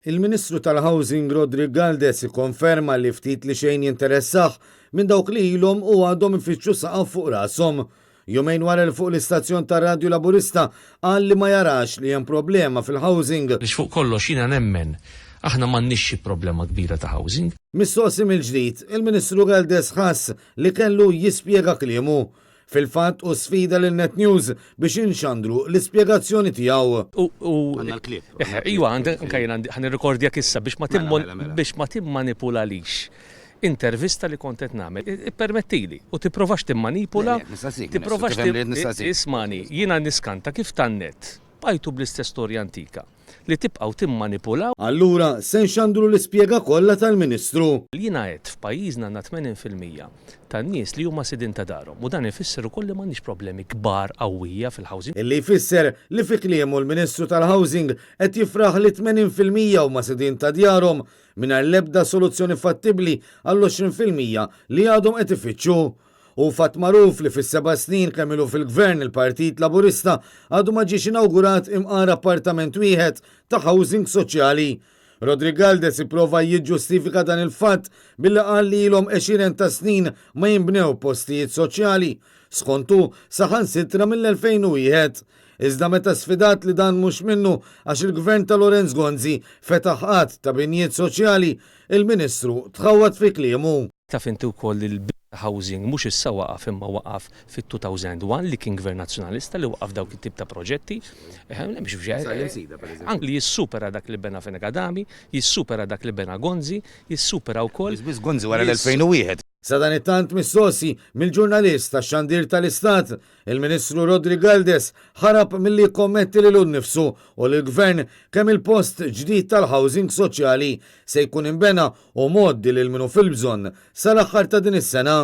Il-Ministru tal-Housing Roderick Galdes ikkonferma li ftit li xejn jinteressah minn dawk li ilhom u għadhom ifittxu saqaf fuq rashom. Jumejn wara li fuq l-istazzjon tar-radju Laburista qal li ma jarax li hemm problema fil-housing. Għaliex fuq kollox jiena nemmen aħna m'għandniex xi problema kbira ta' housing. Mistoqsi mill-ġdid, il-Ministru Galdes ħass li kellu jispjega kliemu. Fil-fatt hu sfida lil Net News biex inxandru l-ispjegazzjoni tiegħu. U Għandna l-clip. Eħe, iwa, anke jien għandi, ħa nirrikordjak issa biex ma Mela, mela, mela. biex ma timmanipulалix intervista li kont qed nagħmel. Ippermettili, u tipprovax timmanipula. Le, le, nistaqsik, Ministru, Tipprovax tifhem li qed nistaqsik. Ismagħni, jiena niskanta kif tan-Net bqajtu bl-istess storja antika. Li tibqgħu timmanipulaw. Allura se nxandru l-ispjega kollha tal-Ministru. Jiena għedt f'pajjiżna għandna 80% tan-nies li huma sidien ta' darhom u dan ifisser ukoll li m'għandniex problemi kbar qawwija fil-housing. Illi jfisser li fi kliemu l-Ministru tal-Housing qed jifraħ li 80% huma sidien ta' djarhom mingħajr l-ebda soluzzjoni fattibbli għall-20% li għadhom qed ifittxu. Hu fatt magħruf li fis-seba' snin kemm ilu fil-Gvern il-Partit Laburista għadu ma ġiex inawgurat imqar appartament wieħed ta' housing soċjali. Roderick Galdes ipprova jiġġustifika dan il-fatt billi qal li ilhom għexieren ta' snin ma jinbnew postijiet soċjali, skont hu saħansitra mill-2001. Iżda meta sfidat li dan mhux minnu għax il-Gvern ta' Lawrence Gonzi fetaħ għadd ta' binjiet soċjali, il-Ministru tħawwad fi kliemu. Taf inti wkoll li l-bini ta' housing mhux issa waqaf imma waqaf fit-2001 li kien Gvern Nazzjonalista li waqqaf dawk it-tip ta' proġetti. Anki li jissupera dak li bena Fenech Adami, jissupera dak li bena Gonzi, jissupera wkoll. Biss biss Gonzi wara l-2001. Sadanittant mistoqsi mill-ġurnalist tax-xandir tal-Istat, Il-Ministru Roderick Galdes ħarab milli jikkommetti lilu nnifsu u lill-Gvern kemm il-post ġdid tal-housing soċjali se jkun inbena u mgħoddi lil min hu fil-bżonn sal-aħħar ta' din is-sena.